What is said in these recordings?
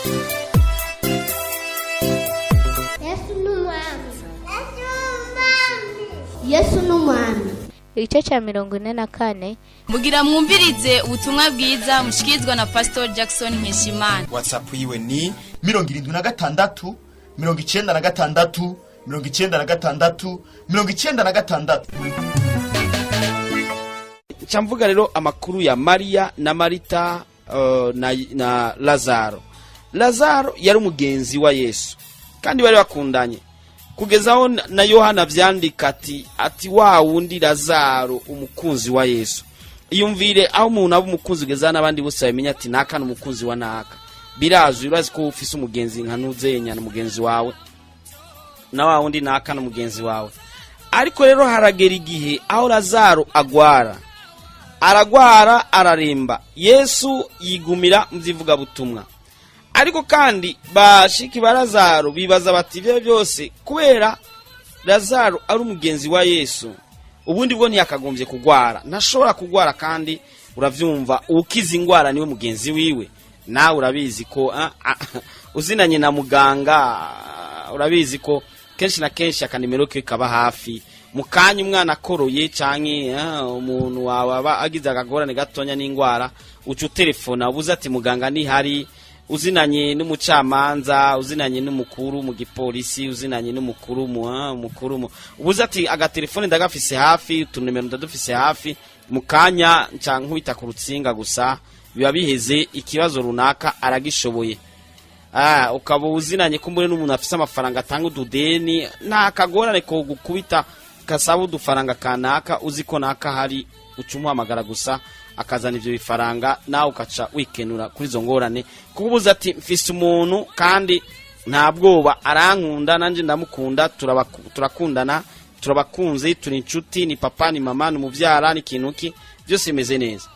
Yesu ni umwami. Yesu ni umwami. Igice cya 44. Mugira mwumvirize ubutumwa bwiza mushikirizwa na Pastor Jackson Nkeshimana. WhatsApp yiwe ni 76 96 96 96. Nca mvuga rero amakuru ya Mariya na Marita na Lazaro. Lazaro yari umugenzi wa Yesu kandi bari bakundanye kugeza aho na Yohana vyandika ati wa wundi Lazaro, umukunzi wa Yesu. Iyumvire aho umuntu aba umukunzi kugeza n'abandi bose babimenya ati naka ni umukunzi wa naka. Birazwi, urazi ko ufise umugenzi nka Ntuzenya ni umugenzi wawe, na wa wundi naka ni umugenzi wawe. Ariko rero haragera igihe aho Lazaro agwara, aragwara, araremba. Yesu yigumira mu by'ivugabutumwa. Ariko kandi bashiki ba Lazaro bibaza bati ibyo byose kubera Lazaro ari umugenzi wa Yesu, ubundi bwo ntiyakagombye kugwara, ntashobora kugwara. Kandi urabyumva, ukiza ingwara niwe mugenzi wiwe. Nawe urabizi ko uzinanye na muganga, urabizi ko kenshi na kenshi akanimero ke kaba hafi mu kanya umwana akoroye canke umuntu wawe aba agize akagorane gatonya n'ingwara, uca utelefona ubuze ati muganga ntihari. Uzinanye n'umucamanza, uzinanye n'umukuru mu gipolisi, uzinanye n'umukuru mu umukuru mu ubuze ati agatelefone ndagafise hafi, utunimero ndadufise hafi, mu kanya nca nkubita ku rutsinga gusa biba biheze, ikibazo runaka aragishoboye. Ukaba uzinanye kumbure n'umuntu afise amafaranga atanga ududeni, nta kagorane ko gukubita kasaba udufaranga kanaka, uzi ko naka hari, uca umuhamagara gusa akazana ivyo bifaranga, nawe ukaca wikenura kuri izo ngorane, kuko ubuze ati mfise umuntu kandi nta bwoba, arankunda nanje ndamukunda, turakundana, turabakunze, turi inshuti, ni papa, ni mama, ni umuvyara, ni ikintu ki, byose bimeze neza.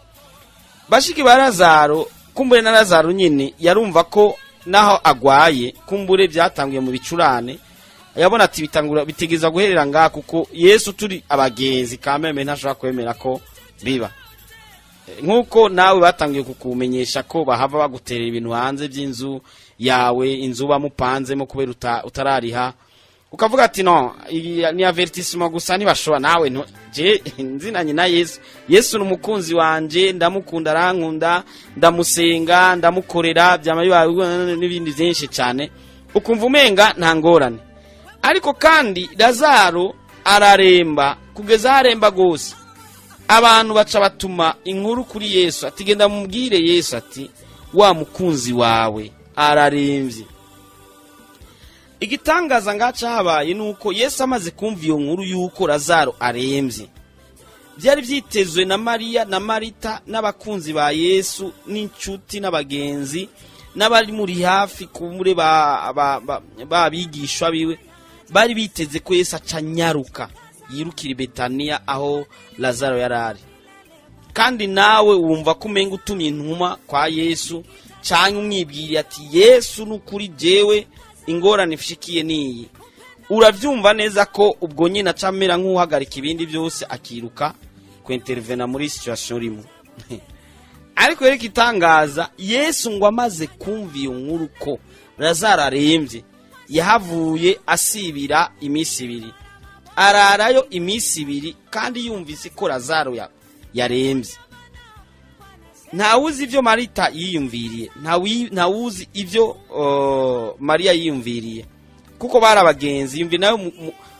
Bashiki ba Lazaro, kumbure na Lazaro nyine yarumva ko naho agwaye, kumbure byatanguye mu bicurane, yabona ati bitangura bitegeza guherera ngaha, kuko Yesu turi abagenzi kameme ntashobora kwemera ko biba. Nk'uko nawe batangiye kukumenyesha ko bahava baguterera ibintu hanze by'inzu yawe, inzu bamupanzemo kubera utarariha, ukavuga ati no, iyi ni avertissement gusa, ntibashobora. Nawe je nzinanye na Yesu, Yesu ni umukunzi wanje, ndamukunda, arankunda, ndamusenga, ndamukorera, byama bibaye n'ibindi byinshi cyane, ukumva umenga nta ngorane. Ariko kandi Lazaro araremba kugeza aho aremba gose, abantu baca batuma inkuru kuri Yesu ati genda mubwire Yesu ati wa mukunzi wawe ararembye. Igitangaza ngaca habaye nuko Yesu amaze kumva iyo nkuru yuko Lazaro arembye, byari byitezwe na Mariya na Marita n'abakunzi ba Yesu n'inshuti n'abagenzi n'abari muri hafi kumure babigishwa biwe, bari biteze ko Yesu aca anyaruka yirukira i Betaniya aho Lazaro yari ari. Kandi nawe wumva ko umenga utumye intumwa kwa Yesu canke umwibwiriye ati Yesu n'ukuri jewe ingorane ifishikiye niyi, uravyumva neza ko ubwo nyine aca amera nk'uhagarika ibindi byose akiruka kwintervena muri situation rimwe. Ariko rero igitangaza, Yesu ngo amaze kumva iyo nkuru ko Lazaro arembye, yahavuye asibira iminsi 2, ararayo iminsi 2, kandi yumvise ko Lazaro yarembye. Ntawuzi ibyo Marita yiyumviriye, ntawuzi ibyo Mariya yiyumviriye, kuko bari abagenzi. Yumvi nawe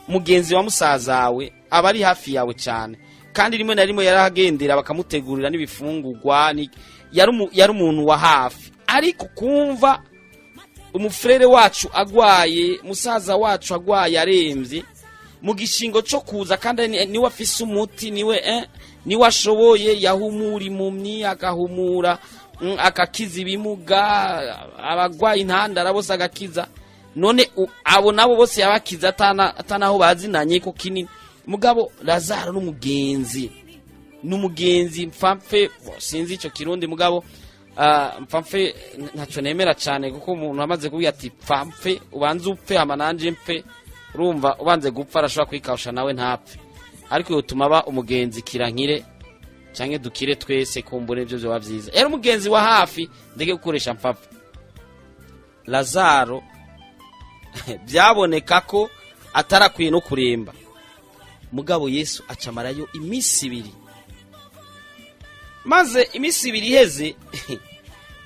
mugenzi wa musazawe aba ari hafi yawe cyane, kandi rimwe na rimwe yarahagendera bakamutegurira n'ibifungurwa, yari umuntu wa hafi. Ariko kumva umufurere wacu agwaye, musaza wacu agwaye arembye, mu gishingo cyo kuza kandi niwe afise umuti, niwe ashoboye, yahumura impumyi, agahumura, agakiza ibimuga, abagwaye intandara bose agakiza. None abo nabo bose yabakiza atanaho bazinanye ko kinini. Mugabo Lazaro n'umugenzi, n'umugenzi mpfapfe, sinzi icyo kirundi, mugabo mpfapfe ntacyo nemera cyane, kuko umuntu amaze kuvuga ati pfapfe ubanze upfe hama nanje mpfe, urumva ubanze gupfa arashobora kwikawusha nawe ntapfe. Ariko yotuma aba umugenzi kirankire canke dukire twese, kumbure ibyo byoba byiza. Yari umugenzi wa hafi, ndeke gukoresha mpfapfe. Lazaro byaboneka ko atarakwiye no kuremba, mugabo Yesu acamarayo iminsi 2. Maze iminsi 2 iheze,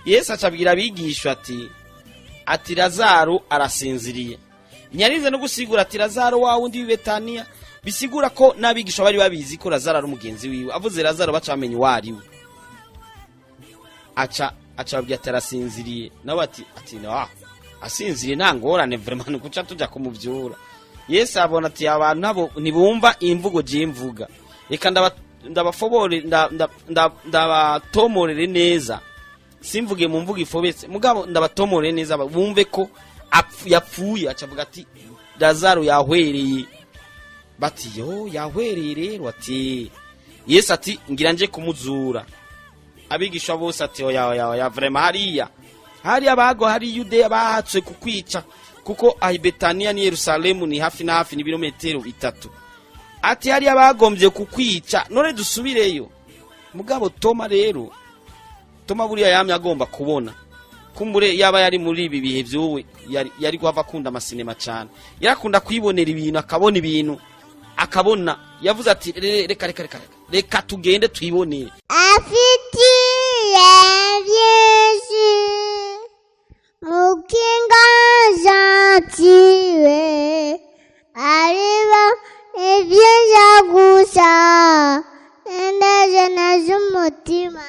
Yesu acabwira abigishwa ati Lazaro arasinziriye. Ntiyarize no gusigura ati Lazaro wa wundi w'i Betaniya, bisigura ko n'abigishwa bari babizi ko Lazaro ari umugenzi wiwe. Avuze Lazaro baca bamenya uwo ari we. Aca ababwira ati arasinziriye, nabo ati no, asinziriye nta ngorane, vraiment ni guca tuja kumuvyura. Yesu abona ati abantu nabo ntibumva imvugo jimvuga, reka ndabafobore, ndabatomorere neza, simvuge mu mvugo ifobetse, mugabo ndabatomorere neza bumve ko yapfuye. Acavuga ati Lazaro yahwereye. Bati yo yahwereye rero. Ati Yesu ati ngira nje kumuzura. Abigisha bose ati oya oya oya, vraiment hariya bago hari Yudeya bahatswe kukwica, kuko ahi Betaniya ni Yerusalemu ni hafi na hafi, ni ibirometero 3. Ati hariya bagombye kukwica, none dusubireyo. Mugabo Toma rero, Toma buriya yamye agomba kubona, kumbure yaba yari muri ibi bihe by'ubu yari guhava akunda amasinema cyane, yarakunda kwibonera ibintu, akabona ibintu, akabona. Yavuze ati reka reka reka reka tugende twibonere. Afitiye byinshi mukinga jantiwe ariba ibyiza gusa indaje z'umutima.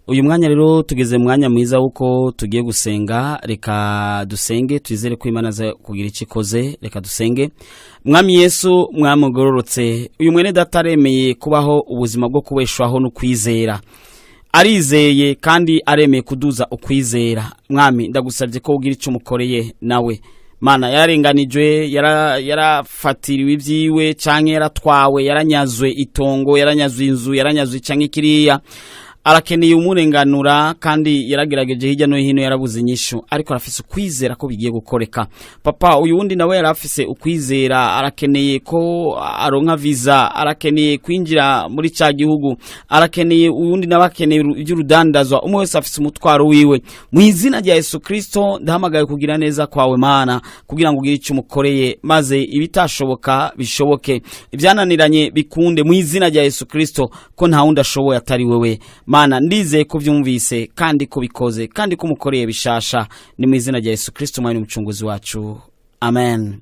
Uyu mwanya rero tugeze mu mwanya mwiza wuko tugiye gusenga. Reka dusenge, twizere ko Imana aza kugira icyo ikoze. Reka dusenge. Mwami Yesu, mwamugororotse, uyu mwene data aremeye kubaho ubuzima bwo kubeshwaho no kwizera, arizeye kandi aremeye kuduza ukwizera. Mwami, ndagusabye ko ugira icyo umukoreye nawe. Mana, yararenganijwe, yarafatiriwe ibyiwe, canke yaratwawe, yaranyazwe itongo, yaranyazwe inzu, yaranyazwe canke kiriya, arakeneye umurenganura, kandi yaragerageje hirya no hino yarabuze inyishu, ariko arafise ukwizera ko bigiye gukoreka. Papa, uyu wundi nawe yarafise ukwizera, arakeneye ko aronka visa, arakeneye kwinjira muri ca gihugu, arakeneye, uwundi nawe akeneye iby'urudandazwa. Umwe wese afise umutwaro wiwe. Mu izina rya Yesu Kristo ndahamagaye kugira neza kwawe Mana, kugira ngo ugire icyo umukoreye, maze ibitashoboka bishoboke, ibyananiranye bikunde, mu izina rya Yesu Kristo, ko nta wundi ashoboye atari wewe. Mana, ndizeye ko byumvise kandi ko bikoze kandi ko umukoreye bishasha. Ni mu izina rya Yesu Kristo mwami n'umucunguzi wacu, amen.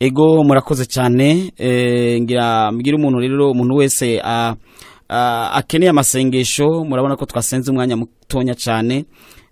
Ego, murakoze cyane. Ngira mbwira umuntu rero, umuntu wese akeneye amasengesho, murabona ko twasenze umwanya mutonya cyane,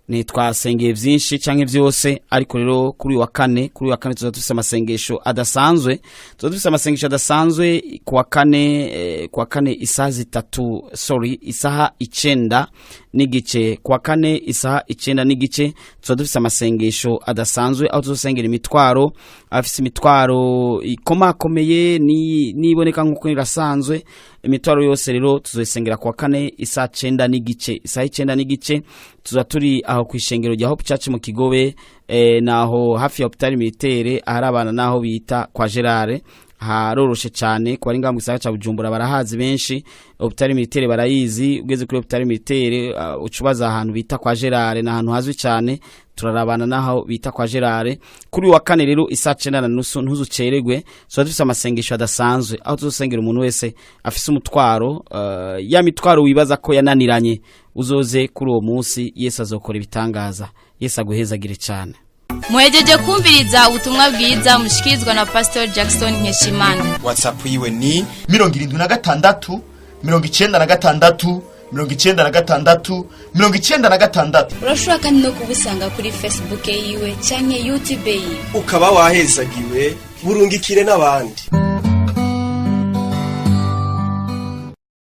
ntitwasengeye byinshi canke byose, ariko rero kuri uyu wa kane, kuri uyu wa kane tuza dufise amasengesho adasanzwe, tuza dufise amasengesho adasanzwe ku wa kane, ku wa kane isaha 3, sorry, isaha 9:30. Ku wa kane isaha 9:30 tuza dufise amasengesho adasanzwe, aho tuzosengera imitwaro, afise imitwaro ikomakomeye niboneka nk'uko irasanzwe. Imitwaro yose rero tuzoyisengera ku wa kane isaha 9:30. Isaha 9:30 tuza turi aho ku ishengero rya Hope Church mu Kigobe, naho hafi ya Hôpital Militaire, aharabana naho bita kwa Gerard. Haroroshe cyane ku bari ngaha mu gisagara ca Bujumbura, barahazi benshi, Hôpital Militaire barayizi. Ugeze kuri Hôpital Militaire, ucubaza ahantu bita kwa Gerard, ni ahantu hazwi cyane, turarabana naho bita kwa Gerard. Kuri uyu wa kane rero isaha 9:30, ntuzucererwe, tuba dufise amasengesho adasanzwe, aho tuzosengera umuntu wese afise umutwaro, ya mitwaro wibaza ko yananiranye. Uzoze kuri uwo munsi, Yesu azokora ibitangaza. Yesu aguhezagire cyane. Muhejeje kumviriza ubutumwa bwiza mushikirizwa na Pastor Jackson Nkeshimana. WhatsApp yiwe ni 76 96 96 96. Urashobora kandi no kubusanga kuri Facebook yiwe canke YouTube yiwe. Ukaba wahezagiwe, burungikire n'abandi.